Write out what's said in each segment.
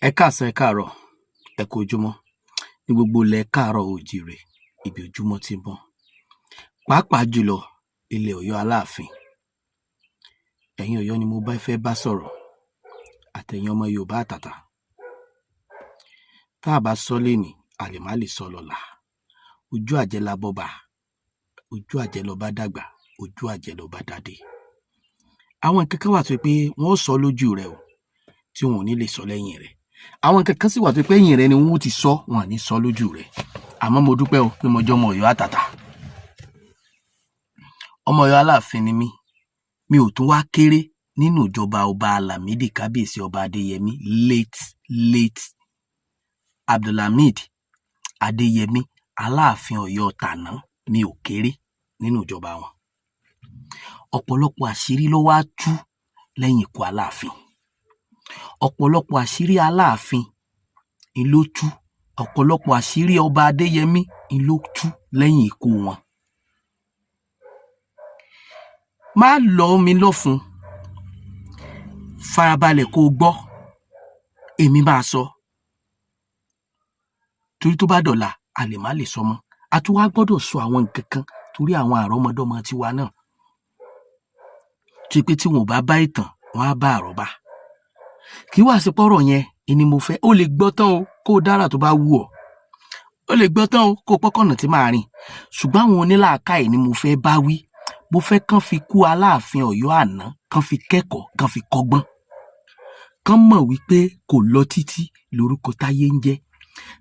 Ẹ káàsán, ẹ káàárọ̀, ẹ kú ojúmọ́ ní gbogbo ilẹ̀ káàárọ̀ oòjíire, ibi ojúmọ́ tí ń mọ́, pàápàá jùlọ ilẹ̀ Ọ̀yọ́ Aláàfin. Ẹ̀yin Ọ̀yọ́ ni mo bá fẹ́ bá sọ̀rọ̀, àtẹ̀yin ọmọ Yorùbá àtàtà. Tá à bá sọ́ lénìí, a lè má lè sọ lọ́la. Ojú àjẹ́ la bọ́ba, ojú àjẹ́ lọba dàgbà, ojú àjẹ́ lọba dádé. Àwọn nǹkan kan wà tó jẹ́ pé wọ́n ó sọ lójú rẹ o, tí wọn ò ní lè sọ lẹ́yìn rẹ. Àwọn nǹkan kan sì wà tó jẹ́ pé ẹ̀yìn rẹ ni wọ́n ó ti sọ, wọn ò ní sọ lójú rẹ. Àmọ́ mo dúpẹ́ o pé mo jọ́mọ Ọ̀yọ́ àtàtà. Ọmọ Ọ̀yọ́ Aláàfin ni mí. Mi ò tún wá kéré nínú ìjọba Ọba Lámídì Kábíyèsí Ọba Adéyẹmí, late late Abdulhamid Adéyẹmí, Aláàfin Ọ̀yọ́ tàná. Mi ò kéré nínú ìjọba wọn. Ọ̀pọ̀lọpọ̀ àṣírí ló wá tú lẹ́yìn ikú Aláàfin. Ọ̀pọ̀lọpọ̀ àṣírí Aláàfin ń ló tú, ọ̀pọ̀lọpọ̀ àṣírí Ọba Adéyẹmí ń ló tú lẹ́yìn ikú wọn. Má lọ́ mi lọ́fun, farabalẹ̀ kó o gbọ́, èmi máa sọ. Torí tó bá dọ̀la, a lè má lè sọ mọ́. A tún wá gbọ́dọ̀ sọ àwọn nǹkan kan torí àwọn àrọ́mọdọ́mọ tiwa náà. Tó jẹ́ pé tí wọn ò bá bá ìtàn, wọ́n á bá àrọ́bá. Kì í wá ṣe pọ́rọ̀ yẹn ni mo fẹ́. O lè gbọ́ tán o, kó o dárà tó bá wù ọ́. O lè gbọ́ tán o, kó o pọ́kànnà tí màá rìn. Ṣùgbọ́n àwọn onílàákàyè ni mo fẹ́ bá wí. Mo fẹ́ kán fi kú Aláàfin Ọ̀yọ́ àná, kán fi kẹ́kọ̀ọ́, kán fi kọ́gbọ́n. Kán mọ̀ wípé kò lọ títí lorúkọ táyé ń jẹ́.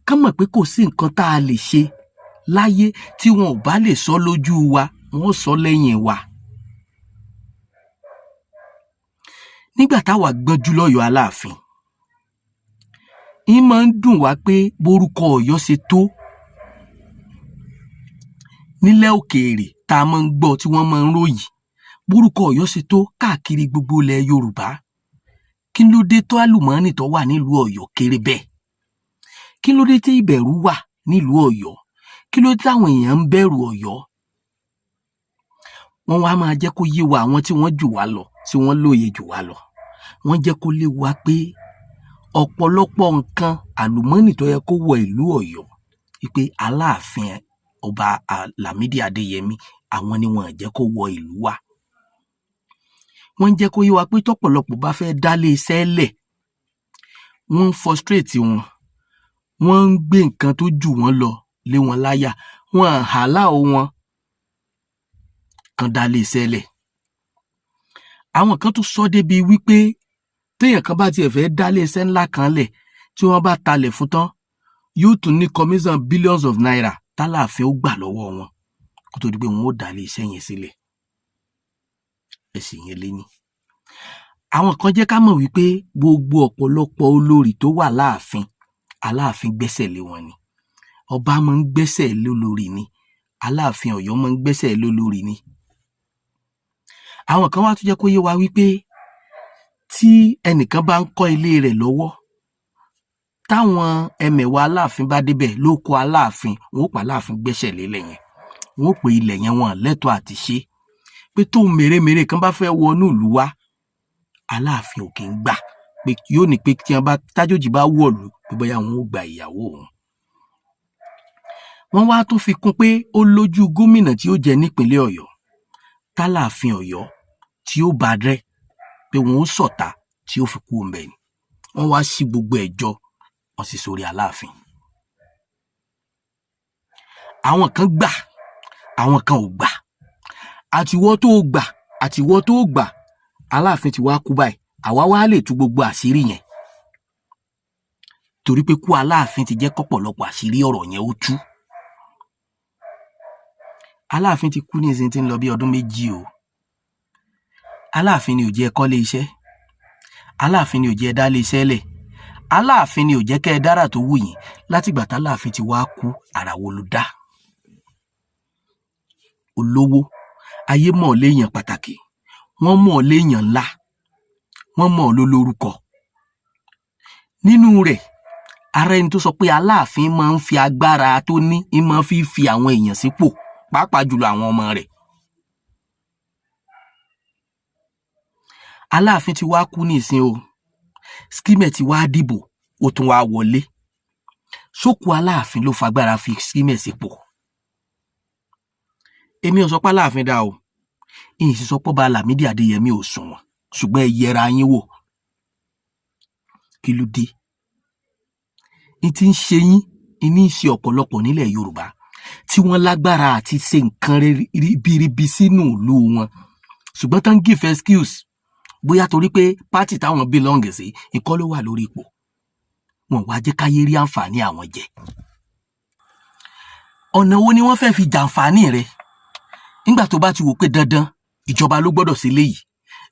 Kán mọ̀ pé kò sí nǹkan tá a lè ṣe láyé tí wọn ò bá lè sọ lójú wa, wọ́n ó sọ lẹ́yìn wa. Nígbà táwa gbọ́njú lọ́yọ̀ọ́ Aláàfin, ń máa ń dùn wá pé borúkọ Ọ̀yọ́ ṣe tó nílẹ̀ òkèèrè tá a máa ń gbọ́ tí wọ́n máa ń ròyìn, borúkọ Ọ̀yọ́ ṣe tó káàkiri gbogbo ilẹ̀ Yorùbá. Kí ló dé tó àlùmọ́ọ́nì tó wà nílùú Ọ̀yọ́ kéré bẹ́ẹ̀? Kí ló dé tí ìbẹ̀rù wà nílùú Ọ̀yọ́? Kí ló dé táwọn èèyàn ń bẹ̀rù Ọ̀yọ́? Wọ́n wá máa jẹ́ kó yé wa, àwọn tí wọ́n jù wá lọ, tí wọ́n lóye jù wá lọ. Wọ́n jẹ́ kó yé wa pé ọ̀pọ̀lọpọ̀ nǹkan àlùmọ́ọ́nì tó yẹ kó wọ ìlú Ọ̀yọ́, wípé Aláàfin Ọba Lámídì Adéyẹmí, àwọn ni wọn ò jẹ́ kó wọ ìlú wa. Wọ́n ń jẹ́ kó yé wa pé tọ́pọ̀lọpọ̀ bá fẹ́ dálé iṣẹ́ lẹ̀, wọ́n ń frustrate wọn, wọ́n ń gbé nǹkan tó jù wọ́n lọ lé wọn láyà, wọn ò allow wọn kán dálé iṣẹ́ lẹ̀. Àwọn kan tún sọ débi wípé téèyàn kan bá tiẹ̀ fẹ́ dálé iṣẹ́ ńlá kan lẹ̀, tí wọ́n bá talẹ̀ fún tán, yóò tún ní commission billions of naira tálàáfin ó gbà lọ́wọ́ wọn kó tó di pé wọn ó dálé iṣẹ́ yẹn sílẹ̀. Ẹ sì yẹn léní. Àwọn kan jẹ́ ká mọ̀ wípé gbogbo ọ̀pọ̀lọpọ̀ olorì tó wà láàfin, Aláàfin gbẹ́sẹ̀ lé wọn ni. Ọba máa ń gbẹ́sẹ̀ lólorì ni. Aláàfin Ọ̀yọ́ máa ń gbẹ́sẹ̀ lólorì ni. Àwọn kan wá tún jẹ́ kó yé wa wípé tí ẹnìkan bá ń kọ́ ilé rẹ̀ lọ́wọ́, táwọn ẹmẹ̀wà Aláàfin bá débẹ̀ lóko Aláàfin, wọn ó pàláàfin gbẹ́sẹ̀ lélẹ̀ yẹn. Wọn ó pé ilẹ̀ yẹn, wọn lẹ́tọ̀ọ́ àti ṣe. Pé tóun mèremère kan bá fẹ́ wọnú ìlú wá, Aláàfin ò kí ń gbà, pé yóò ní pé tí wọ́n bá tájòjì bá wọ̀lú, pé bóyá wọn ó gba ìyàwó òun. Wọ́n wá tún fi kún pé ó lójú gómìnà tí ó jẹ nípínlẹ̀ Ọ̀yọ́ tálàáfin Ọ̀yọ́ tí ó bá rẹ́, pé wọn ó ṣọ̀tá tí ó fi kúrò ńbẹ̀ ni. Wọ́n wá ṣí gbogbo ẹ̀ jọ, wọ́n sì sórí Aláàfin. Àwọn kan gbà, àwọn kan ò gbà. Àtiwọ́ tó gbà, àtiwọ́ tó gbà, Aláàfin ti wá kú báyìí. Àwa wá lè tú gbogbo àṣírí yẹn torí pé kú Aláàfin ti jẹ́ kọ́pọ̀lọpọ̀ àṣírí ọ̀rọ̀ yẹn ó tú. Aláàfin ti kú nísìnyí tí ń lọ bí ọdún 2 o. Aláàfin ni ò jẹ́ ẹ kọ́lé iṣẹ́, Aláàfin ni ò jẹ́ ẹ dálé iṣẹ́ lẹ̀, Aláàfin ni ò jẹ́ kẹ́ ẹ dára tó wù yín. Látìgbà táláàfin ti wá kú, àrà wo ló dá? Olówó ayé mọ̀ ọ́ léèyàn pàtàkì, wọ́n mọ̀ ọ́ léèyàn ńlá, wọ́n mọ̀ ọ́ lólórúkọ. Nínú rẹ̀, ara ẹni tó sọ pé Aláàfin máa ń fi agbára tó ní ń máa fi fi àwọn èèyàn sípò, pàápàá jùlọ àwọn ọmọ rẹ̀. Aláàfin ti wá kú nísìn o, scheme ti wá dìbò. Ó tún wá wọlé. Sókù Aláàfin ló fagbára fi Skímẹ̀ sípò? Èmi ò sọ pé Aláàfin dá o, ìyìn sì sọ pé Ọba Lámídì Adéyẹmí ò sunwọ̀n, ṣùgbọ́n ẹ yẹra yín wò. Kí ló dé ní tí ń ṣe yín ní í ṣe ọ̀pọ̀lọpọ̀ nílẹ̀ Yorùbá tí wọ́n lágbára àti ṣe nǹkan ribiribi sínú ìlú wọn, ṣùgbọ́n tán give excuse, bóyá torí pé party táwọn belong sí ìkọ́ ló wà lórí ipò, wọn wá jẹ́ káyé rí àǹfààní àwọn jẹ? Ọ̀nà wo ni wọ́n fẹ́ fi jàǹfààní rẹ nígbà tó bá ti wò pé dandan ìjọba ló gbọ́dọ̀ ṣe léyìí,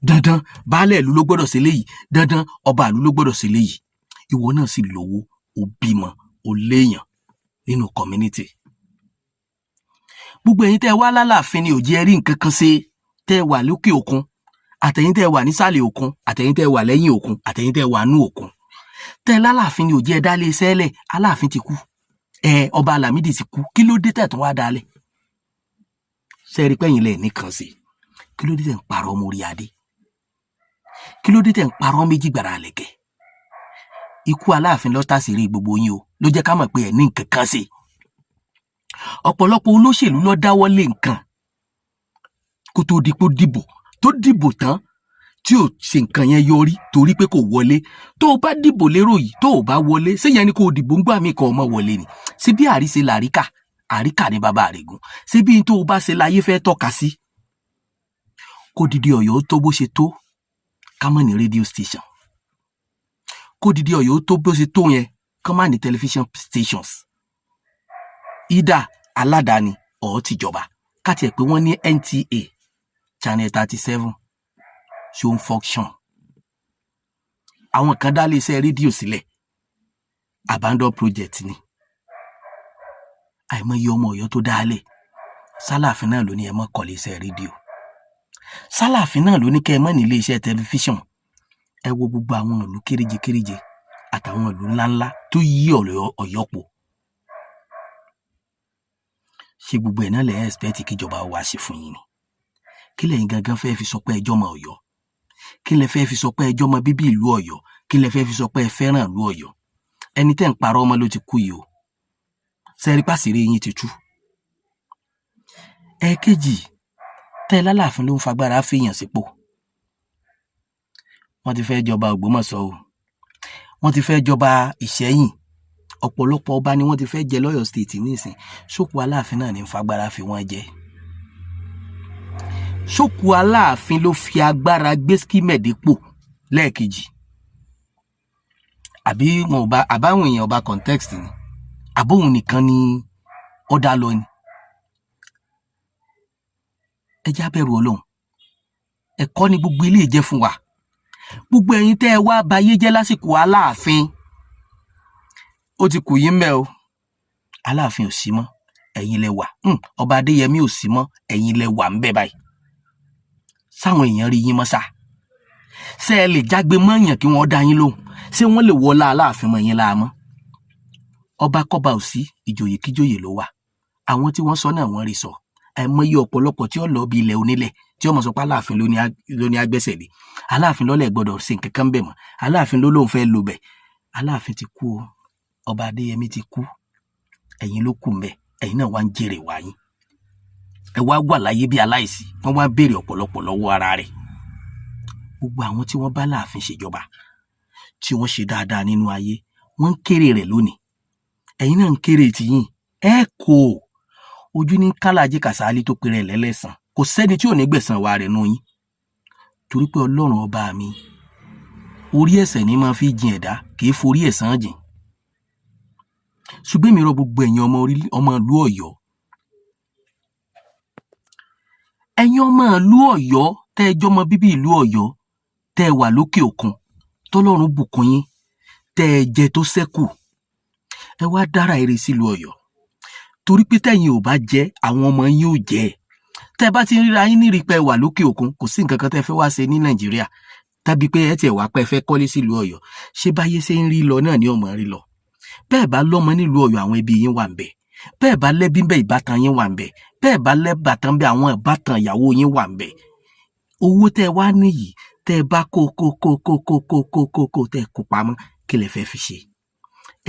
dandan baálẹ̀ ìlú ló gbọ́dọ̀ ṣe léyìí, dandan ọba ìlú ló gbọ́dọ̀ ṣe léyìí? Ìwọ náà sì lówó, ó bímọ, ó léèyàn nínú community. Gbogbo ẹ̀yin tẹ́ ẹ wá lálàáfin ni ò jẹ́ rí nǹkan kan ṣe, tẹ́ ẹ wà lókè òkun, àtẹ̀yin tẹ́ ẹ wà nísàlẹ̀ òkun, àtẹ̀yin tẹ́ ẹ wà lẹ́yìn òkun, àtẹ̀yin tẹ́ ẹ wà nú òkun, tẹ́ ẹ lálàáfin ni ò jẹ́ ẹ dálé iṣẹ́ lẹ̀. Aláàfin ti kú, ẹ ọba Lámídì ti kú, kí ló dé tẹ̀ tún wá dálẹ̀? Ṣe é rí pẹ́yìn lẹ̀ nìkan sí? Kí ló dé tẹ̀ ń parọ́ mórí adé? Kí ló dé tẹ̀ ń parọ́ méjì gbàrà lẹ̀kẹ̀? Ikú Aláàfin ló tàṣírí gbogbo yín o, ló jẹ́ ká mọ̀ pé ẹ̀ ní nǹkan kan ṣe. Ọ̀pọ̀lọpọ̀ olóṣèlú ló dáwọ́ lé nǹkan kó tó di pé ó dìbò, tó dìbò tán tí ò ṣe nǹkan yẹn yọrí torí pé kò wọlé. Tó o bá dìbò lérò yìí, tó o bá wọlé, ṣé yẹn ni kò dìbò ńgbà mí kọ́ ọmọ wọlé ni? Ṣé bí àríṣe làríkà, àríkà ní bàbá àrègùn? Ṣé bí n tó o bá ṣe láyé fẹ́ tọ́ka sí? Kó didi Ọ̀yọ́ tó bó ṣe tó, ká má ní radio station. Kó didi Ọ̀yọ́ tó bó ṣe tó yẹn, ká má ní television stations, either aládàáni or tìjọba. Ká tiẹ̀ pé wọ́n ní NTA channel 37, ṣó ń function? Àwọn kan dá iléeṣẹ́ rédíò sílẹ̀, abandon project ni. Àìmọye ọmọ Ọ̀yọ́ tó dálẹ̀. Sálàfin náà ló ní ẹ mọ́ kọ́ iléeṣẹ́ rédíò? Sálàfin náà ló ní kẹ́ ẹ mọ́ ní iléeṣẹ́ tẹlifíṣàn? Ẹ wo gbogbo àwọn ìlú kéréje kéréje àtàwọn ìlú ńláńlá tó yí Ọ̀yọ́ po. Ṣé gbogbo ẹ̀ náà lẹ̀ ń expect kíjọba wá ṣe fún yín ni? Kí lẹ̀yin gangan fẹ́ fi sọ pé ẹjọ́ mọ Ọ̀yọ́? Kí lẹ fẹ́ fi sọ pé ẹjọ́ mọ bíbí ìlú Ọ̀yọ́? Kí lẹ fẹ́ fi sọ pé ẹ fẹ́ràn ìlú Ọ̀yọ́? Ẹni tẹ́ ń parọ́ ọmọ ló ti kú yìí o. Sẹ́rí pàṣírí yín ti tú. Ẹ̀ẹ̀kejì, tẹ́ ẹ lálàáfin ló ń fagbára fèèyàn sípò. Wọ́n ti fẹ́ jọba Ògbómọ̀ṣọ́ o, wọ́n ti fẹ́ jọba Ìṣẹ́yìn, ọ̀pọ̀lọpọ̀ ọba ni wọ́n ti fẹ́ jẹ lọ́yọ̀ State nísìn. Sókù Aláàfin náà ní ń fagbára fi wọ́n jẹ? Sókù Aláàfin ló fi agbára gbé Skímẹ̀ dépò lẹ́ẹ̀kejì? Àbí wọn ò bá àbáwọn èèyàn ọba context ni? Àbóhun nìkan ni ó dá lọ ni? Ẹ já bẹ̀rù Ọlọ́run. Ẹ̀kọ́ ni gbogbo eléyìí jẹ́ fún wa. Gbogbo ẹ̀yin tẹ́ ẹ wá bayé jẹ́ lásìkò Aláàfin, ó ti kù yín mẹ́ o. Aláàfin ò sí mọ́, ẹ̀yin lẹ wà. Ọba Adéyẹmí ò sí mọ́, ẹ̀yin lẹ wà ń bẹ̀ báyìí. Sáwọn èèyàn rí yín mọ́ sá? Ṣé ẹ lè jágbe mọ́yàn kí wọ́n dá yín lóhùn? Ṣé wọ́n lè wọlá Aláàfin mọ́ yín láàmọ́? Ọba kọ́ba ò sí, ìjòyè kíjòyè ló wà. Àwọn tí wọ́n sọ náà, wọ́n rí sọ. Àìmọye ọ̀pọ̀lọpọ̀ tí ó lọ bí ilẹ̀ onílẹ̀ tí ó mọ̀ sọ pé Aláàfin ló ní agbẹ́sẹ̀ lé, Aláàfin lọ́lẹ̀ gbọ́dọ̀ ṣe nǹkan kan bẹ̀ mọ́, Aláàfin ló lóun fẹ́ lo bẹ̀. Aláàfin ti kú o, Ọba Adéyẹmí ti kú, ẹ̀yin ló kù mbẹ̀. Ẹ̀yin náà wá ń jèrè wá yín, ẹ wá wà láyé bí aláìsí. Wọ́n wá béèrè ọ̀pọ̀lọpọ̀ lọ́wọ́ ara rẹ̀. Gbogbo àwọn tí wọ́n bá láàfin ṣèjọba, tí wọ́n ṣe dáadáa nínú ayé, wọ́n ń kéré rẹ̀ lónìí. Ẹ̀yin náà ń kéré tìyín. Ẹ kò ojú ní kálàjì Kàsálí tó pèrè lẹ́lẹ́sàn. Kò sẹ́ni tí ò ní gbẹ̀san wa rẹ̀ nù yín, torí pé Ọlọ́run ọba mi, orí ẹ̀ṣẹ̀ ní máa fi jìn ẹ̀dá, kì í forí ẹ̀san jìn. Ṣùgbọ́n èmi rọ gbogbo ẹ̀yin ọmọ ìlú Ọ̀yọ́, ẹ̀yin ọmọ ìlú Ọ̀yọ́ tẹ́ ẹ jọmọ bíbí ìlú Ọ̀yọ́, tẹ́ ẹ wà lókè òkun, tọ́lọ́run bùkún yín, tẹ́ ẹ jẹ tó ṣẹ́kù, ẹ wá dára ire sílùú Ọ̀yọ́, torí pé tẹ́yin ò bá jẹ, àwọn ọmọ yín ò jẹ. Tẹ́ ẹ bá ti ń ríra yín nírìí pé ẹ wà lókè òkun, kò sí nǹkan kan tẹ́ ẹ fẹ́ wá ṣe ní Nàìjíríà, tàbí pé ẹ tiẹ̀ wá pé ẹ fẹ́ kọ́lé sílùú Ọ̀yọ́. Ṣé báyé ṣe ń rí lọ náà ni ọmọ rí lọ? Bẹ́ẹ̀ bá lọ́mọ nílùú Ọ̀yọ́, àwọn ẹbí yín wà ń bẹ̀. Bẹ́ẹ̀ bá lẹ́bí ń bẹ̀, ìbátan yín wà ń bẹ̀. Bẹ́ẹ̀ bá lẹ́bàtàn ń bẹ̀, àwọn ìbátan ìyàwó yín wà ń bẹ̀. Owó tẹ́ ẹ wá níyì, tẹ́ ẹ bá kó kó kó kó kó kó kó kó kó, tẹ́ ẹ kó pamọ́, kí lẹ fẹ́ fi ṣe?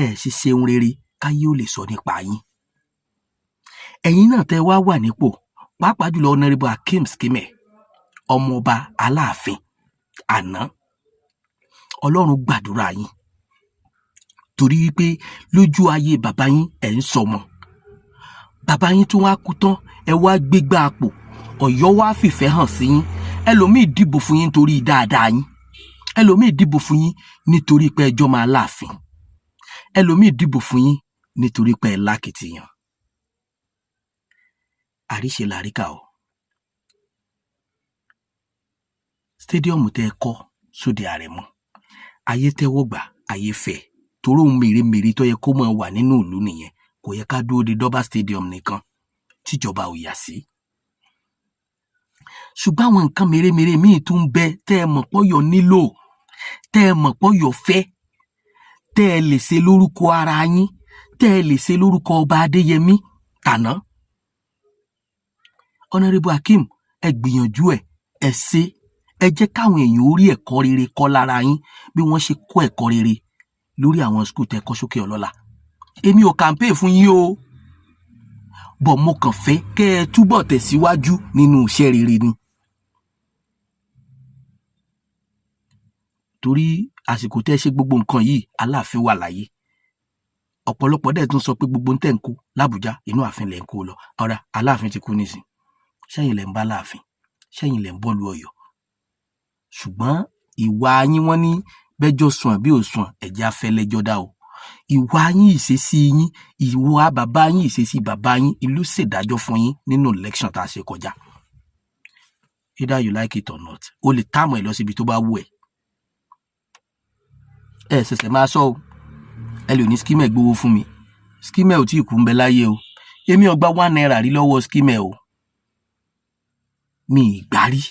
Ẹ ṣe ṣeun rere káyé ó lè sọ nípa yín. Ẹ̀yin náà tẹ́ wá wà nípò, pàápàá jùlọ Honourable Akeem Skime, ọmọọba Aláàfin àná, Ọlọ́run gbàdúrà yín, torí wípé lójú ayé bàbá yín, ẹ̀ ń sọmọ bàbá yín tún wá kú tán, ẹ wá gbégbá àpò. Ọ̀yọ́ wá fìfẹ́ hàn sí yín. Ẹlòmíì dìbò fún yín nítorí dáadáa yín, ẹlòmíì dìbò fún yín nítorí pé ẹjọ́ máa láàfin, ẹlòmíì dìbò fún yín nítorí pé ẹ lákìtìyàn. Àríṣe làríkà o. Stadium tẹ́ ẹ kọ́ sóde Àrẹ̀mọ, ayé tẹ́wọ́ gbà, ayé fẹ́, torí ohun mèremère tó yẹ kó máa wà nínú ìlú nìyẹn. Kò yẹ ká dúró de Durbar Stadium nìkan tíjọba ò yà sí. Ṣùgbọ́n àwọn nǹkan mèremère míì tún ń bẹ tẹ́ ẹ mọ̀ pọ́yọ̀ nílò, tẹ́ ẹ mọ̀ pọ́yọ̀ fẹ́, tẹ́ ẹ lè ṣe lórúkọ ara yín, tẹ́ ẹ lè ṣe lórúkọ ọba Adéyẹmí tàná. Honourable Akeem, ẹ gbìyànjú ẹ, ẹ ṣe. Ẹ jẹ́ káwọn èèyàn ó rí ẹ̀kọ́ rere kọ́ lára yín, bí wọ́n ṣe kọ́ ẹ̀kọ́ rere lórí àwọn school tẹ́ kọ́ sókè ọlọ́lá. Èmi ò campaign fún yín o, bọ̀ mo kàn fẹ́ kẹ́ ẹ túbọ̀ tẹ̀síwájú nínú iṣẹ́ rere ni, torí àsìkò tẹ́ ẹ ṣe gbogbo nǹkan yìí, Aláàfin wà láyé. Ọ̀pọ̀lọpọ̀ dẹ̀ tún sọ pé gbogbo ń tẹ̀ ń kó l'Ábùjá, inú ààfin lẹ̀ ń kó lọ. Ọ̀rá Aláàfin ti kú nísìn, sẹ́yìn lẹ̀ ń bá Láàfin, sẹ́yìn lẹ̀ ń bọ́lu Ọ̀yọ́. Ṣùgbọ́n ìwà yín, wọ́n ní bẹ́jọ́ sùn àbí ò sùn, ẹ̀jẹ̀ afẹ́lẹ́jọ́ dá o. Ìwà yín, ìṣesí yín, ìwà bàbá yín, ìṣesí bàbá yín, ìlú ṣèdájọ́ fún yín nínú election tá a ṣe kọjá. Either you like it or not, o lè táàmù ẹ̀ lọ síbi tó bá wù ẹ́. Ẹ ṣẹ̀ṣẹ̀ máa sọ o. Ẹ lè ní Skimẹ̀ gbowó fún mi. Skimẹ̀ ò tí ì kú, ń bẹ láyé o. Èmi ò gba ₦1 rí lọ́wọ́ Skimẹ̀ o, mi ì gbà rí.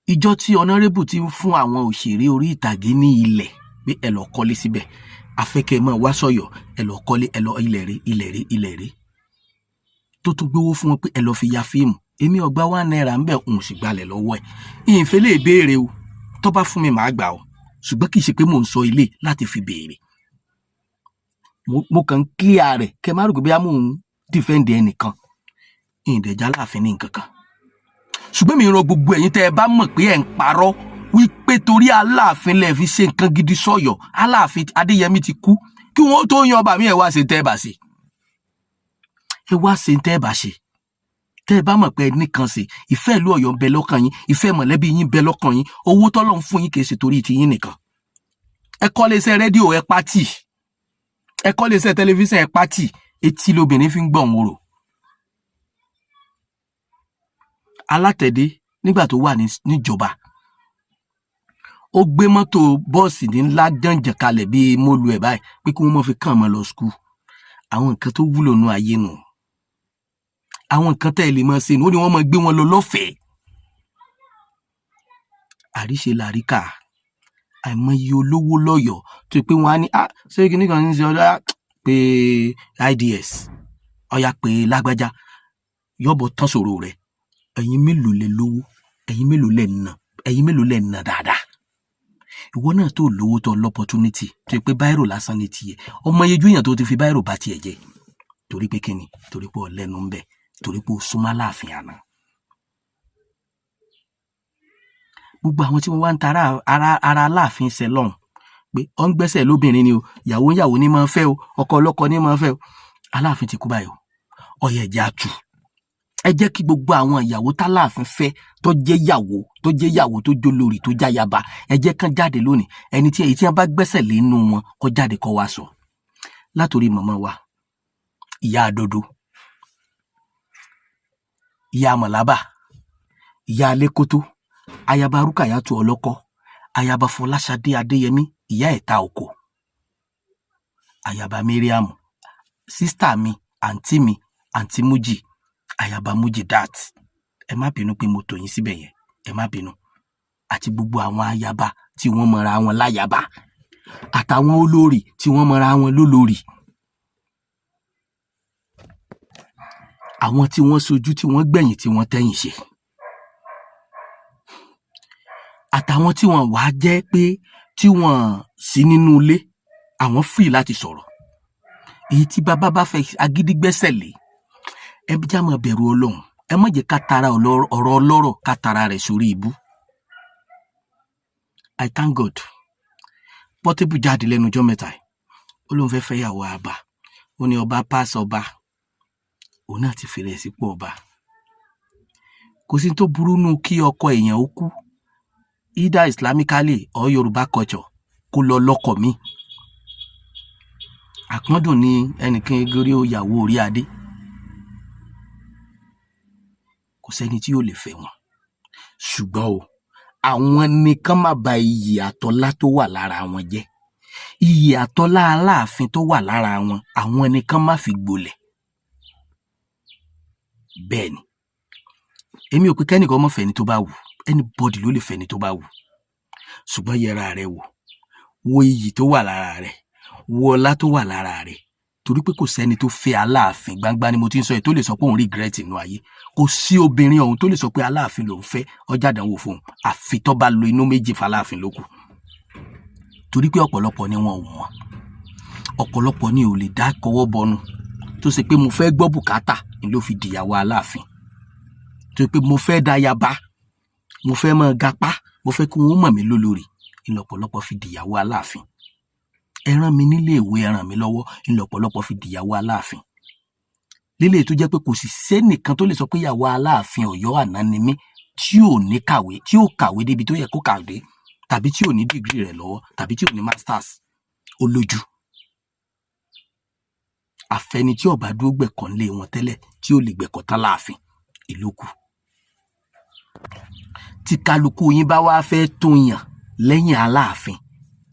Ìjọ tí Honourable ti ń fún àwọn òṣèré orí ìtàgé ní ilẹ̀ pé ẹ lọ kọ́lé síbẹ̀, afẹ́kẹ́ máa wá sọ̀yọ̀, ẹ lọ kọ́lé, ẹ lọ ilẹ̀ rí, ilẹ̀ rí, ilẹ̀ rí, tó tún gbowó fún wọn pé ẹ lọ fi ya fíìmù, èmi ò gba ₦1 ń bẹ̀, òun sì gbalẹ̀ lọ́wọ́ ẹ̀. Ìyìnfẹ́ lè béèrè o. Tó bá fún mi, màá gbà o, ṣùgbọ́n kì í ṣe pé mò ń sọ ilé láti fi béèrè. Mo kàn ń clear rẹ̀ kẹ́ má rò pé bóyá mò ń defend ẹnìkan. Ìdẹ̀já láàfin ní nǹkan kan, ṣùgbọ́n mi rọ gbogbo ẹ̀yin tẹ́ ẹ bá mọ̀ pé ẹ̀ ń parọ́ wípé torí Aláàfin lẹ̀ fi ṣe nǹkan gidi sọ̀yọ̀. Aláàfin Adéyẹmí ti kú kí wọ́n tó yan ọba mi. Ẹ̀ wá ṣe tẹ́ ẹ bá ṣe, ẹ wá ṣe tẹ́ ẹ bá ṣe. Tẹ́ ẹ bá mọ̀ pé ẹ nìkan ṣe, ìfẹ́ ìlú Ọ̀yọ́ ń bẹ lọ́kàn yín, ìfẹ́ mọ̀lẹ́bí yín ń bẹ lọ́kàn yín, owó tọ́lọ́run fún yín kì í ṣe torí ti yín nìkan. Ẹ kọ́ iléeṣẹ́ rédíò, ẹ pátì. Ẹ kọ́ iléeṣẹ́ tẹlifíṣàn, ẹ pátì. Etí lobìnrin fi ń gbọ̀n wòrò. Alátẹ̀dé, nígbà tó wà níjọba, ó gbé mọ́tò bọ́ọ̀sì ní ńlá jàǹjàn kalẹ̀ bíi mólu ẹ̀ báyìí pé kí wọ́n mọ̀ fi kàn mọ́ lọ school. Àwọn nǹkan tó wúlò nú ayé nù, àwọn nǹkan tẹ́ ẹ lè máa ṣe nù. Ó ní wọ́n máa gbé wọn lọ lọ́fẹ̀ẹ́. Àríṣe làríkà. Àìmọye olówó lọ́yọ̀ọ́ tó pé wọ́n á ní, ah, ṣé kinní kan ní í ṣe ọ̀dọ́ pé ids ọ̀yà pé lágbájá yọ̀bọ̀ tán sọ̀rọ̀ rẹ̀. Ẹ̀yin mélòó lẹ lówó? Ẹ̀yin mélòó lẹ nà? Ẹ̀yin mélòó lẹ nà dáadáa? Ìwọ náà tó lówó, tó l'opportunity, tó pé báírò lásán ní tiẹ̀, ọmọ yejú èèyàn tó ti fi báírò bá tiẹ̀ jẹ́, torí pé kíni? Torí pé ọ̀lẹ́nu ń bẹ, torí pé ó súnmọ́ Aláàfin àná. Gbogbo àwọn tí wọ́n wá ń ta ara Aláàfin ṣẹ lọ́hùn pé ọ̀ ń gbẹ́sẹ̀ lóbìnrin ni o, ìyàwó ìyàwó ní máa ń fẹ́ o, ọkọ ọlọ́kọ ní máa ń fẹ́ o. Aláàfin ti kú báyìí o. Ọyẹ ẹ̀jẹ̀ àtù, ẹ jẹ́ kí gbogbo àwọn ìyàwó tálàfin fẹ́, tó jẹ́ ìyàwó, tó jẹ́ ìyàwó, tó jó lórí, tó jáyaba, ẹ jẹ́ kán jáde lónìí. Ẹni tí èyí tí wọ́n bá gbẹ́sẹ̀ lé nínú wọn, kó jáde kó wá sọ. Látòrí màmá wa ìyá àdodo, ìyá mọ̀lábà, ìyá alẹ́kótó, ayaba Rúkàyátù ọlọ́kọ́, ayaba Fọláṣadé Adéyẹmí, ìyá ẹ̀ta òkò, ayaba Mariam, sister mi, àǹtí mi, àǹtí Mújì, ayaba Mujidat, ẹ má bínú pé mo tò yín síbẹ̀ yẹn, ẹ má bínú, àti gbogbo àwọn ayaba tí wọ́n mọra wọn láyaba, àtàwọn olórí tí wọ́n mọra wọn lólórí, àwọn tí wọ́n sojú, tí wọ́n gbẹ̀yìn, tí wọ́n tẹ̀yìn ṣe, àtàwọn tí wọ́n wàá jẹ́ pé Tí wọn sí nínú ilé, àwọn free láti sọ̀rọ̀. Èyí tí bàbá bá fẹ́ agídí gbẹ́sẹ̀ lé, ẹ já máa bẹ̀rù Ọlọ́run. Ẹ má jẹ́ ká tara ọ̀rọ̀ ọlọ́rọ̀ ká tara rẹ̀ sórí ibú. I thank God, Portable jáde lẹ́nu ọjọ́ mẹ́ta yìí, ó lóun fẹ́ fẹ́yàwó àbá. Ó ní ọba pass ọba, òun náà ti fèrè sípò ọba. Kò sí tó burú nù kí ọkọ èèyàn ó kú, either Islamically or Yorùbá culture, kó lọ lọ́kọ míì. Àpọ́ndùn ni ẹnìkan gorí ìyàwó orí adé. Kò sẹ́ni tí yóò lè fẹ́ wọn, ṣùgbọ́n o, àwọn nìkan má ba iyì àtọlá tó wà lára wọn jẹ́. Iyì àtọlá Aláàfin tó wà lára wọn, àwọn nìkan má fi gbolẹ̀. Bẹ́ẹ̀ ni, èmi ò pé kẹ́nìkan má fẹ́ni tó bá wù. Anybody ló lè fẹ́ni tó bá wù, ṣùgbọ́n yẹra rẹ wò, wo iyì tó wà lára rẹ, wo ọlá tó wà lára rẹ, torí pé kò sẹ́ni tó fẹ́ Aláàfin. Gbangba ni mo ti ń sọ yìí tó lè sọ pé òun regret inú ayé. Kò sí obìnrin ọ̀hún tó lè sọ pé Aláàfin lòún fẹ́, ọjà àdánwò fóun, àfi tó bá lo inú méjì fAláàfin ló kù. Torí pé ọ̀pọ̀lọpọ̀ ni wọn ò mọ̀, ọ̀pọ̀lọpọ̀ ni ò lè dá kọwọ́ bọnu, tó ṣe pé mo fẹ́ gbọ́ bùkátà ni ló fi dìyàwó Aláàfin, tó ṣe pé mo fẹ́ dayaba, mo fẹ́ máa gapá, mo fẹ́ kí wọ́n mọ̀ mí lólórí ni lọ̀pọ̀lọpọ̀ fi dìyàwó Aláàfin. Ẹ rán mi nílé ìwé, ẹ ràn mí lọ́wọ́ ni lọ̀pọ̀lọpọ̀ fi dìyàwó Aláàfin. Lílé tó jẹ́ pé kò sì sẹ́nìkan tó lè sọ pé ìyàwó Aláàfin Ọ̀yọ́ àná ni mí tí ò ní kàwé, tí ò kàwé débi tó yẹ kó kàwé, tàbí tí ò ní degree rẹ̀ lọ́wọ́, tàbí tí ò ní masters. Ó lójú àfẹni tí ó bá dúró gbẹ̀kọ́ ńlé wọn tẹ́lẹ̀, tí ò lè gbẹ̀kọ́ tán láàfin ìlókù. Tí kálukú yín bá wá fẹ́ tó yàn lẹ́yìn Aláàfin,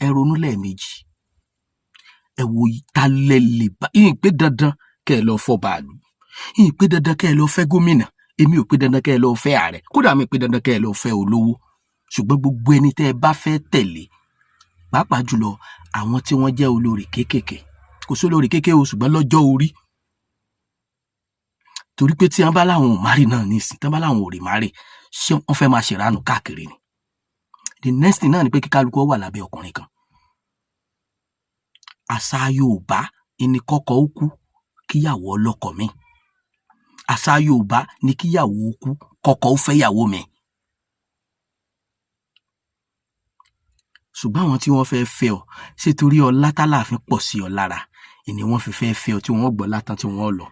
ẹ ronú lẹ́ẹ̀mejì. Ẹ wo ta lẹ lè bá yín pé dandan kẹ́ ẹ lọ fọ́ bàálù yín, pé dandan kẹ́ ẹ lọ fẹ́ gómìnà. Èmi ò pé dandan kẹ́ ẹ lọ fẹ́ ààrẹ, kódà mi pé dandan kẹ́ ẹ lọ fẹ́ olówó. Ṣùgbọ́n gbogbo ẹni tẹ́ ẹ bá fẹ́ tẹ̀lé, pàápàá jùlọ àwọn tí wọ́n jẹ́ olórí kéékèèké, kò sí olórí kéékèèké o, ṣùgbọ́n lọ́jọ́ orí, torí pé tí wọ́n bá láwọn ò marry náà nísìn, tí wọ́n bá láwọn ò rí marry, ṣé wọ́n fẹ́ máa ṣèrànù káàkiri ni? The next thing náà ni pé kí kálukú wà lábẹ́ ọkùnrin kan. Àṣà Yorùbá ìní kọ́kọ́ ó kú kíyàwó ọlọ́kọ mi. Àṣà Yorùbá ni kíyàwó ó kú, kọ́kọ́ ó fẹ́yàwó mi. Ṣùgbọ́n àwọn tí wọ́n fẹ́ fẹ́ ọ, ṣé torí ọlá tálàfin pọ̀ sí ọ lára ìní wọ́n fi fẹ́ fẹ́ ọ, tí wọ́n gbọ́ látàn tí wọ́n lọ?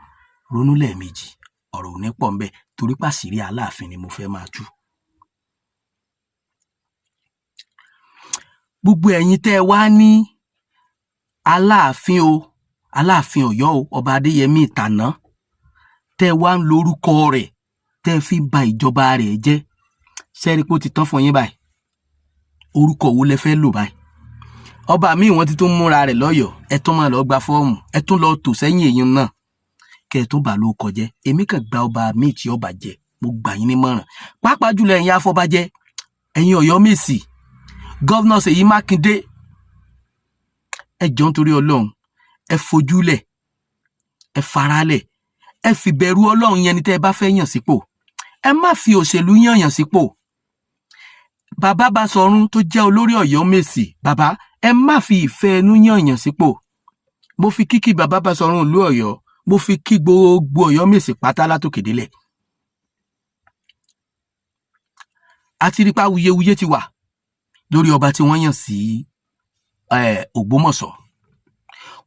Ronú lẹ́ẹ̀mejì. Ọ̀rọ̀ ò ní pọ̀ ńbẹ̀, torí pàṣírí Aláàfin ni mo fẹ́ máa tú. Gbogbo ẹ̀yin tẹ́ ẹ wá ní Aláàfin o, Aláàfin Ọ̀yọ́ o, Ọba Adéyẹmí ìtàná, tẹ́ ẹ wá ń lorúkọ rẹ̀, tẹ́ ẹ fi ń ba ìjọba rẹ̀ jẹ́, ṣé ẹ rí i pé ó ti tán fún yín báyìí? Orúkọ wo lẹ fẹ́ lò báyìí? Ọba míì wọ́n ti tún múra rẹ̀ lọ́yọ̀ọ́. Ẹ tún máa lọ gba fọ́ọ̀mù, ẹ tún lọ tò sẹ́yìn èyí náà, kẹ́ ẹ tún bà ló kọjẹ́. Èmi kàn gba ọba míì tí ọba jẹ. Mo gbà yín nímọ̀ràn, pàápàá jùlọ ẹ̀yin afọbajẹ, ẹ̀yin Ọ̀yọ́mèsì, governor Ṣèyí Mákindé, ẹ jọ̀ọ́ nítorí Ọlọ́run, ẹ fojúlẹ̀, ẹ faralẹ̀, ẹ fi bẹ̀rù Ọlọ́run yẹn ni tẹ́ ẹ bá fẹ́ yàn sípò. Ẹ má fi òṣèlú yàn yàn sípò. Bàbá Basọ̀run tó jẹ́ olórí Ọ̀yọ́mèsì, bàbá, ẹ má fi ìfẹ́ ẹnu yàn yàn sípò. Mo fi kíkí bàbá Basọ̀run ìlú Ọ̀yọ́, mo fi kí gbogbo Ọ̀yọ́mèsì pátá látòkè délẹ̀. Àti rí pa wuyewuye ti wà lórí ọba tí wọ́n yàn sí Ògbómọ̀ṣọ́.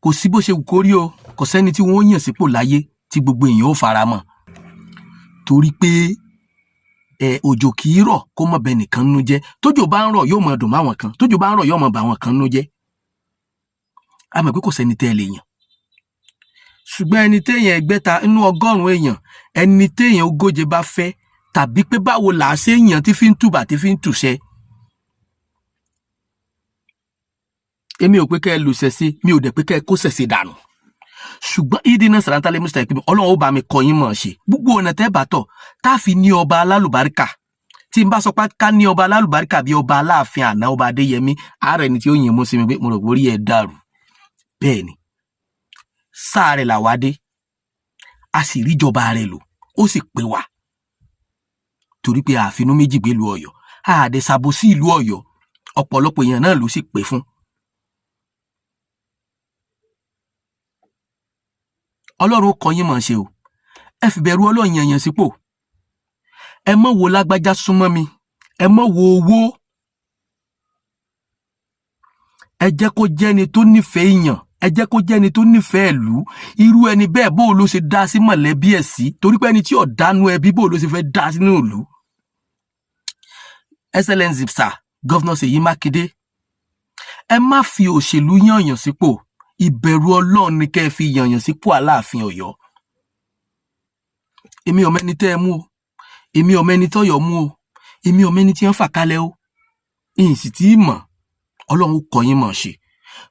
Kò sí bó ṣe wù kó rí o, kò sẹ́ni tí wọ́n yàn sípò láyé tí gbogbo èèyàn ó fara mọ́, torí pé òjò kì í rọ̀ kó mọ̀ bẹ nìkan nú jẹ́. Tójò bá ń rọ̀, yóò máa dùn máwọn kan; tójò bá ń rọ̀, yóò máa bà àwọn kan nú jẹ́. A mọ̀ pé kò sẹ́ni tẹ́ ẹ lè yàn, ṣùgbọ́n ẹni téèyàn ẹgbẹ́ta inú 100 èèyàn, ẹni téèyàn 40 bá fẹ́, tàbí pé báwo là á ṣe yàn tí fi ń tùbà, tí fi ń tùṣẹ. Èmi ò pé kẹ́ ẹ lò ṣẹ̀ṣe, mi ò dẹ̀ pé kẹ́ ẹ kó ṣẹ̀ṣe dànù, ṣùgbọ́n ìdínà sàrántálẹ̀ mùsùlùmí pé Ọlọ́run ó bá mi kọ́ yín mọ̀ ṣe gbogbo ọ̀nà tẹ́ bá tọ̀ tá a fi ní ọba alálùbáríkà. Tí n bá sọ pé ká ní ọba alálùbáríkà bí ọba Aláàfin àná, Ọba Adéyẹmí, ààrẹ ni tí ó yìn mú sí mi pé mo rò pé orí ẹ̀ dàrú. Bẹ́ẹ̀ ni, sáà rẹ̀ làwa dé, a sì ríjọba rẹ̀ lò, ó sì pé wa, torí pé àfinú méjì gbé ìlú Ọ̀yọ́, àdẹ ṣàbòsí ìlú Ọ̀yọ́. Ọ̀pọ̀lọpọ̀ èèyàn náà ló sì pè fún. Ọlọ́run ó kọ́ yín mọ̀ ṣe o. Ẹ fìbẹ̀rù Ọlọ́run yan èèyàn sípò. Ẹ mọ́ wo lágbájá súnmọ́ mi, ẹ mọ́ wo owó. Ẹ jẹ́ kó jẹ́ni tó nífẹ̀ẹ́ èèyàn, ẹ jẹ́ kó jẹ́ni tó nífẹ̀ẹ́ ìlú. Irú ẹni bẹ́ẹ̀, bó ló ṣe dá sí mọ̀lẹ́bí ẹ̀ sí? Torí pé ẹni tí ò dánú ẹbí, bó ló ṣe fẹ́ dá sínú ìlú? Excellence sir, Governor Ṣèyí Mákindé, ẹ má fi òṣèlú yànyàn sípò. Ìbẹ̀rù Ọlọ́run ni kẹ́ ẹ fi yànyàn sípò Aláàfin Ọ̀yọ́. Èmi ò mẹ́ni tẹ́ ẹ mú o, èmi ò mẹ́ni tọ́yọ̀ mú o, èmi ò mẹ́ni tí wọ́n fà kalẹ̀ o, ìyìn sì tí ì mọ̀. Ọlọ́run kọ́ yín mọ̀ ṣe.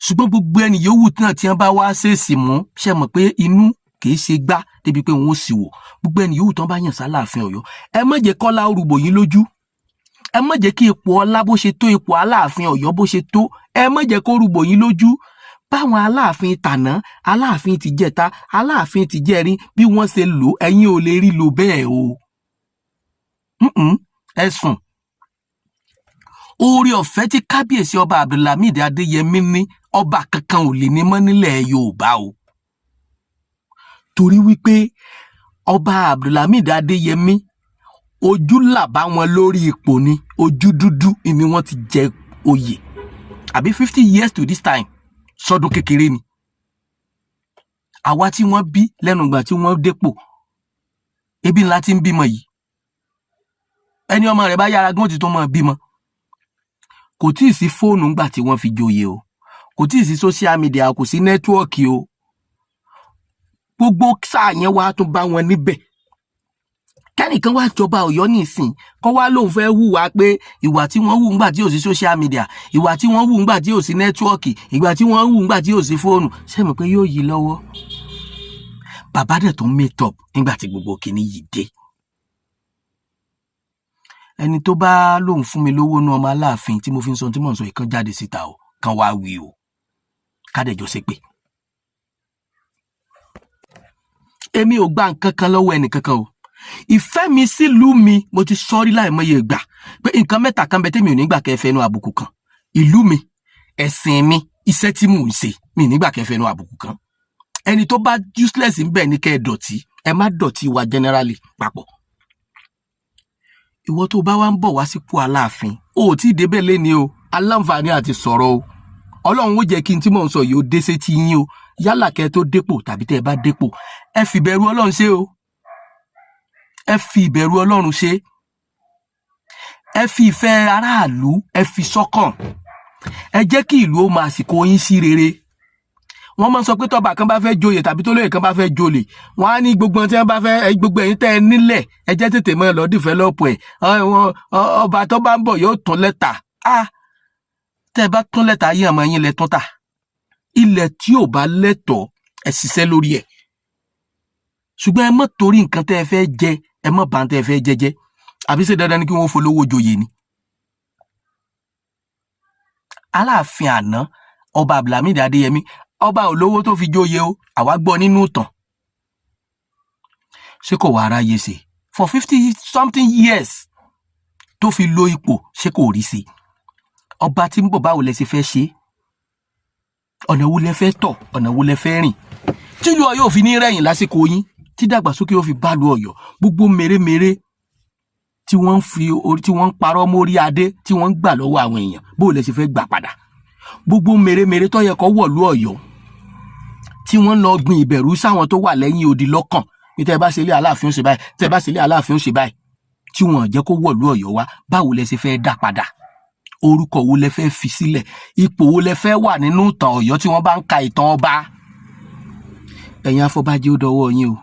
Ṣùgbọ́n gbogbo ẹni yòówù náà tí wọ́n bá wá ṣèèṣì mú, ṣe mọ̀ pé inú kì í ṣe gbá débi pé wọ́n ó sì wò. Gbogbo ẹni yòówù tí wọ́n bá yàn sáláàfin Ọ̀yọ́, ẹ má jẹ́ kọ́lá orúbò yín lójú. Ẹ má jẹ́ kí ipò ọlá bó ṣe tó, ipò Aláàfin Ọ̀yọ́ bó ṣe tó, ẹ má jẹ́ kó rúbò yín lójú. Báwọn Aláàfin tàná, Aláàfin tìjẹta, Aláàfin tìjẹrin, bí wọ́n ṣe lò, ẹ̀yin ò lè rí lò bẹ́ẹ̀ o. Ẹ sùn. Oore ọ̀fẹ́ tí kábíyèsí Ọba Abdulhamid Adéyẹmí ní, ọba kankan ò lè ní mọ́ nílẹ̀ Yorùbá o, torí wípé Ọba Abdulhamid Adéyẹmí, ojú là bá wọn lórí ipò ni. Ojú dúdú ni wọ́n ti jẹ oyè, àbí 50 years to this time, sọdún kékeré ni. Àwa tí wọ́n bí lẹ́nu ìgbà tí wọ́n dépò, ebi ńlá tí ń bímọ yìí. Ẹni ọmọ rẹ̀ bá yára gán ti tó mọ́ bímọ. Kò tí ì sí fóònù ńgbà tí wọ́n fi joyè o, kò tí ì sí social media, kò sí network o. Gbogbo sáà yẹn wàá tún bá wọn níbẹ̀. Kẹ́nìkan wá jọba Ọ̀yọ́ nísìn, kọ́ wá lóun fẹ́ hùwà pé ìwà tí wọ́n hù ńgbà tí ò sí social media, ìwà tí wọ́n hù ńgbà tí ò sí network, ìgbà tí wọ́n hù ńgbà tí ò sí fóònù, ṣé mọ̀ pé yóò yí lọ́wọ́? Bàbá dẹ̀ tó meet up nígbà tí gbogbo kìíní yìí dé. Ẹni tó bá lóun fún mi lówó nú ọmọ Aláàfin tí mo fi ń sọ tí mò ń sọ yìí, kan jáde síta o, kan wá wí o, kádẹjọ ṣe pé èmi ò gba nǹkan kan lọ́wọ́ ẹnì kankan o. Ìfẹ́ mi sílùú mi, mo ti sọ rí láìmọye ìgbà pé nǹkan mẹ́ta kan bẹ tẹ́mi ò ní gbà kẹ́ fẹnu àbùkù kan: ìlú mi, ẹ̀sìn mi, iṣẹ́ tí mò ń ṣe. Mi ò ní gbà kẹ́ fẹnu àbùkù kan. Ẹni tó bá useless ń bẹ̀ ní kẹ́ ẹ dọ̀tí, ẹ má dọ̀tí wa generally papọ̀. Ìwọ tó bá wá ń bọ̀ wá sípò Aláàfin, o ò tí ì débẹ̀ léni o, aláǹfààní àti sọ̀rọ̀ o. Ọlọ́run ó jẹ́ kí n tí mò ń sọ yìí ó dé sétí yín o. Yálà kẹ́ ẹ tó dépò tàbí tẹ́ ẹ bá dépò, ẹ fi ìbẹ̀rù Ọlọ́run ṣe o. Ẹ fi ìbẹ̀rù Ọlọ́run ṣe. Ẹ fi ìfẹ́ aráàlú, ẹ fi sọ́kàn. Ẹ jẹ́ kí ìlú ó máa àsìkò yín sí rere. Wọ́n máa ń sọ pé tọ́ba kan bá fẹ́ joyè tàbí tó lóye kan bá fẹ́ jolè, wọ́n á ní gbogbo tí wọ́n bá fẹ́, gbogbo ẹ̀yin tẹ́ ẹ nílẹ̀, ẹ jẹ́ tètè máa lọ develop ẹ̀. Ọba tó bá ń bọ̀ yóò tún lẹ́tà. Ah, tẹ́ ẹ bá tún lẹ́tà yín, àmọ́ yín lẹ tún tà. Ilẹ̀ tí ò bá lẹ́tọ̀ọ́, ẹ ṣiṣẹ́ lórí ẹ̀. Ṣùgbọ́n ẹ má torí nǹkan tẹ́ ẹ fẹ́ jẹ, ẹ má bà tẹ́ ẹ fẹ́ jẹ jẹ́. Àbí ṣe dandan ni kí wọ́n folówó joyè ni? Aláàfin àná, Ọba Abdulhamid Adéyẹmí, ọba olówó tó fi joyè o, àwa gbọ́ nínú ìtàn. Ṣé kò wá aráyé ṣe for 50 something years tó fi lo ipò? Ṣé kò rí sí? Ọba tí ń bọ̀, báwo lẹ ṣe fẹ́ ṣe? Ọ̀nà wo lẹ fẹ́ tọ̀? Ọ̀nà wo lẹ fẹ́ rìn tílùú Ọ̀yọ́ ò fi ní rẹ̀yìn lásìkò yín, tí dàgbàsókè ó fi bá lu Ọ̀yọ́? Gbogbo mèremère tí wọ́n ń fi orí, tí wọ́n ń parọ́ mórí adé, tí wọ́n ń gbà lọ́wọ́ àwọn èèyàn, bó lẹ ṣe fẹ́ gbà padà? Gbogbo mèremère tó yẹ kó wọ̀lú Ọ̀yọ́, tí wọ́n lọ gbin ìbẹ̀rù sáwọn tó wà lẹ́yìn odi lọ́kàn ní tẹ́ ẹ bá ṣe ilé Aláàfin ó ṣe báyìí, tẹ́ ẹ bá ṣe ilé Aláàfin ó ṣe báyìí, tí wọ́n jẹ́ kó wọ̀lú Ọ̀yọ́ wá, báwo lẹ ṣe fẹ́ dá padà? Orúkọ wo lẹ fẹ́ fi sílẹ̀? Ipò wo lẹ fẹ́ wà nínú ìtàn Ọ̀yọ́ tí wọ́n bá ń ka ìtàn ọba? Ẹ̀yin afọbajẹ, ó dọwọ́ yín o.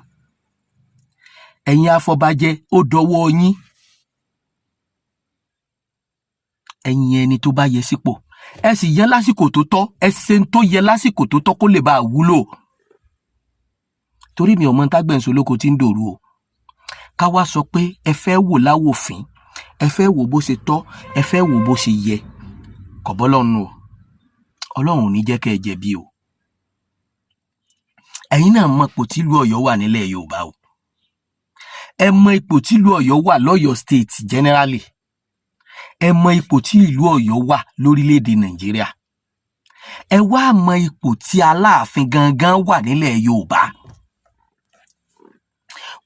Ẹ̀yin afọbajẹ, ó dọwọ́ yín. Ẹ̀yin ẹni tó bá yẹ sípò, ẹ sì yẹ lásìkò tó tọ́, ẹ ṣe ń tó yẹ lásìkò tó tọ́ kó lè bá a wúlò. Torí mi ò mọ tágbẹ̀nsó lóko tí ń dòru o. Ká wá sọ pé ẹ fẹ́ wò láwòfín, ẹ fẹ́ wò bó ṣe tọ́, ẹ fẹ́ wò bó ṣe yẹ, kò bọ́ lọ́run o. Ọlọ́run ò ní jẹ́ kẹ́ ẹ jẹ̀bi o. Ẹ̀yin náà mọ ipò tílùú Ọ̀yọ́ wà nílẹ̀ Yorùbá o. Ẹ mọ ipò tílùú Ọ̀yọ́ wà lọ́yọ̀ọ́ state generally. Ẹ mọ ipò tí ìlú Ọ̀yọ́ wà lórílẹ̀‐èdè Nàìjíríà. Ẹ wá mọ ipò tí Aláàfin gangan wà nílẹ̀ Yorùbá.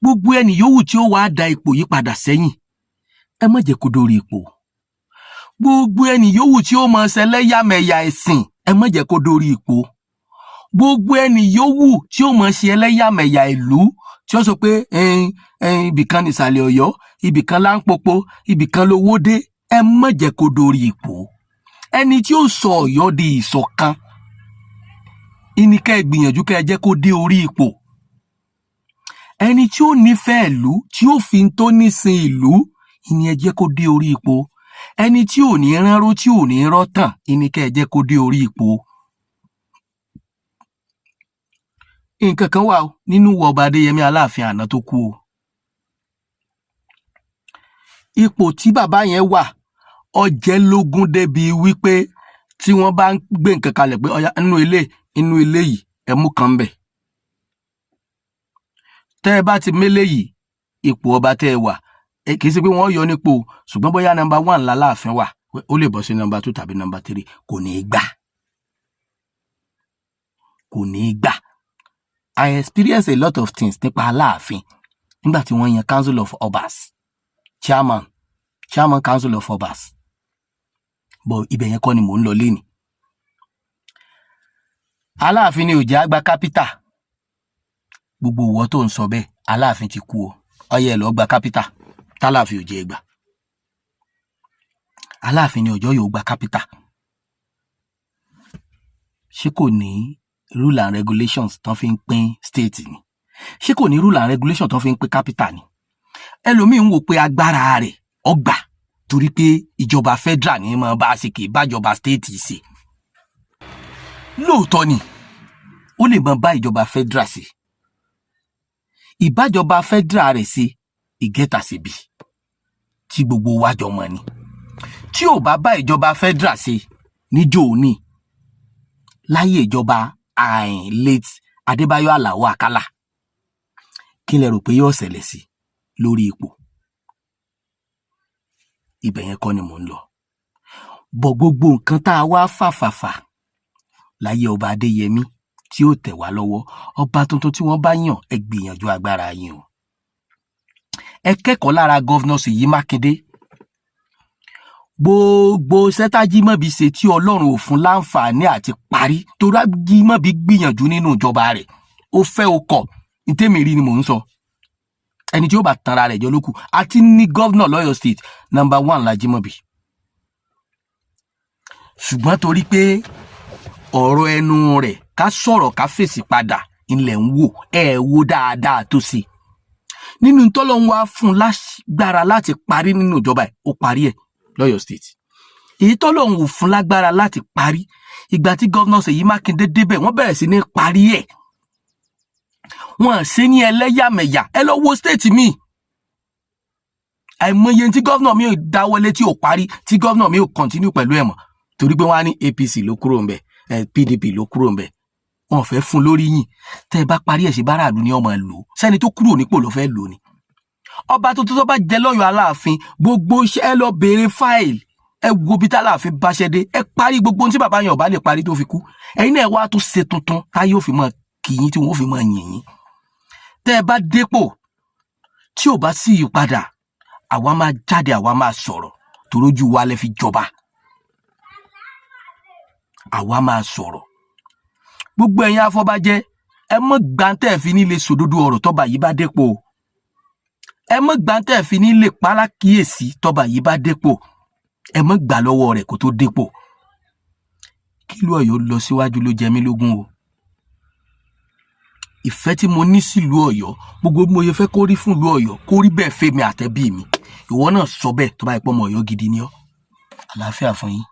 Gbogbo ẹnì yòówù tí ó wàá da ipò yìí padà sẹ́yìn, ẹ má jẹ́ kó dórí ipò. Gbogbo ẹnì yòówù tí ó mọ ṣẹlẹ́yàmẹ̀yà ẹ̀sìn, ẹ má jẹ́ kó dórí ipò. Gbogbo ẹnì yòówù tí ó mọ ṣe ẹlẹ́yàmẹ̀yà ìlú, tí ó sọ pé ibìkan nìsàlẹ̀ Ọ̀yọ́, ibìkan láńpopo, ibìkan lówó dé, ẹ má jẹ́ kó dórí ipò. Ẹni tí ó sọ Ọ̀yọ́ di ìṣọ̀kan ìní kẹ́ ẹ gbìyànjú kẹ́ ẹ jẹ́ kó dé orí ipò. Ẹni tí ó nífẹ̀ẹ́ ìlú, tí ó fi tó nísin ìlú ìní, ẹ jẹ́ kó dé orí ipò. Ẹni tí ò ní ránró, tí ò ní rọ́tàn ìní, kẹ́ ẹ jẹ́ kó dé orí ipò. Nǹkan kan wà nínú ìwà ọba Adéyẹmí Aláàfin àná tó kú o. Ipò tí bàbá yẹn wà, ó jẹ́ lógún débi wípé tí wọ́n bá ń gbé nǹkan kalẹ̀ pé ọya, inú ilé yìí, ẹ mú kan ńbẹ̀, tẹ́ ẹ bá ti mélé yìí, ipò ọba tẹ́ ẹ wà, kì í ṣe pé wọ́n yọ nípò, ṣùgbọ́n bóyá number one lálàáfin wà, ó lè bọ́ sí number two tàbí number three. Kò ní í gbà, kò ní í gbà. I experience a lot of things nípa Aláàfin nígbà tí wọ́n yan Council of Obas chairman, chairman Council of Obas, but ibẹ̀ yẹn kọ́ ni mò ń lọ lénìí. Aláàfin ni ò jẹ́ àgbà capital. Gbogbo ìwọ tó ń sọ bẹ́ẹ̀, Aláàfin ti kú o. Ọyẹ ẹ lọ́ọ́ gba capital tálàfin ò jẹ́ gbà. Aláàfin ni ọjọ́ yóò gba capital. Ṣé kò ní rule and regulations tán fi ń pín state ni? Ṣé kò ní rule and regulations tán fi ń pín capital ni? Ẹlòmíín ń wò pé agbára rẹ̀ ọgbà torí pé ìjọba federal ní mọ bá a ṣe, kì í bájọba state ṣe. Lóòótọ́ ni, ó lè mọ bá ìjọba federal ṣe. Ìbájọba federal rẹ̀ ṣe ìgẹ́tàṣebí tí gbogbo wa jọ mọ̀ ni. Tí ò bá bá ìjọba federal ṣe níjó òní láyé ìjọba àìn late Adébáyọ̀ Àlàó Àkàlà, kí lẹ rò pé yóò ṣẹlẹ̀ sí lórí ipò? Ibẹ̀ yẹn kọ́ ni mò ń lọ bọ̀. Gbogbo nǹkan tá a wá fàfàfà láyé ọba Adéyẹmí tí ó tẹ̀ wá lọ́wọ́, ọba tuntun tí wọ́n bá yàn, ẹ gbìyànjú agbára yín o. Ẹ kẹ́kọ̀ọ́ lára Governor Ṣèyí Mákindé. Gbogbo sẹ́tájímọ̀bí ṣe tí Ọlọ́run ò fún láǹfààní àti parí, torí Ajímọ̀bí gbìyànjú nínú ìjọba rẹ̀. Ó fẹ́ o kọ̀, ntẹ́mi rí ni mò ń sọ. Ẹni tí ó bá tanra rẹ̀ jọ lókù. Àti ní governor lọ́yọ̀ State, number one l'Ajímọ̀bí, ṣùgbọ́n torí pé ọ̀rọ̀ ẹnu rẹ̀, ká sọ̀rọ̀ ká fèsì padà ilẹ̀ ń wò, ẹ̀ wo dáadáa tó ṣe nínú tọ́lọ́run wá fún un lágbára láti parí nínú ìjọba ẹ̀, ó parí ẹ̀ lọ́yọ̀ State. Èyí tọ́lọ́run ò fún lágbára láti parí, ìgbà tí Governor Ṣèyí Mákindé débẹ̀, wọ́n bẹ̀rẹ̀ sí ní parí ẹ̀. Wọ́n ṣe ní ẹlẹ́yàmẹ̀yà. Ẹ lọ wo state míì, àìmọye tí governor mi ò dáwọ́lé tí ò parí, tí governor mi ò continue pẹ̀lú ẹ̀ mọ́, torí pé wọ́n á ní APC ló kúrò ńbẹ̀, PDP ló kúrò ńbẹ̀, wọn ò fẹ́ fún lórí yìn. Tẹ́ ẹ bá parí ẹ̀, ṣe báráàlú ni ọmọ lò ó? Sẹ́ni tó kúrò nípò ló fẹ́ lò ní. Ọba tuntun tó bá jẹ lọ́yọ̀ọ́ Aláàfin, gbogbo iṣẹ́, ẹ lọ béèrè fáìlì, ẹ wo bí tálàfin báṣẹ́ dé. Ẹ parí gbogbo ohun tí bàbá yẹn ọba lè parí tó fi kú. Ẹ̀yin náà wá tún ṣe tuntun táyé ò fi mọ kì yín, tí wọ́n fi mọ yìn yín. Tẹ́ ẹ bá dépò, tí ò bá sí ìyípadà, àwa máa jáde, àwa máa sọ̀rọ̀, torójú wa lẹ fi jọba. Àwa máa sọ̀rọ̀. Gbogbo ẹ̀yin afọbajẹ, ẹ mọ́ gbàǹtẹ̀ fi ní lè sòdodo ọ̀rọ̀ tọ́ba yìí bá dépò. Ẹ mọ́ gbàǹtẹ̀ fi ní lè pálákíyèsí tọ́ba yìí bá dépò. Ẹ mọ́ gbà lọ́wọ́ rẹ̀ kó tó dépò. Kílùú Ọ̀yọ́ lọ síwájú ló jẹ mí lógún o. Ìfẹ́ tí mo ní sílùú Ọ̀yọ́, gbogbo bí mo ṣe fẹ́ kó rí fún ìlú Ọ̀yọ́, kó rí bẹ́ẹ̀ fẹ́mi àtẹ̀bí mi. Ìwọ náà sọ bẹ́ẹ̀ tó bá yẹ pé ọmọ Ọ̀yọ́ gidi ni ọ́. Àlàáfíà fún yín.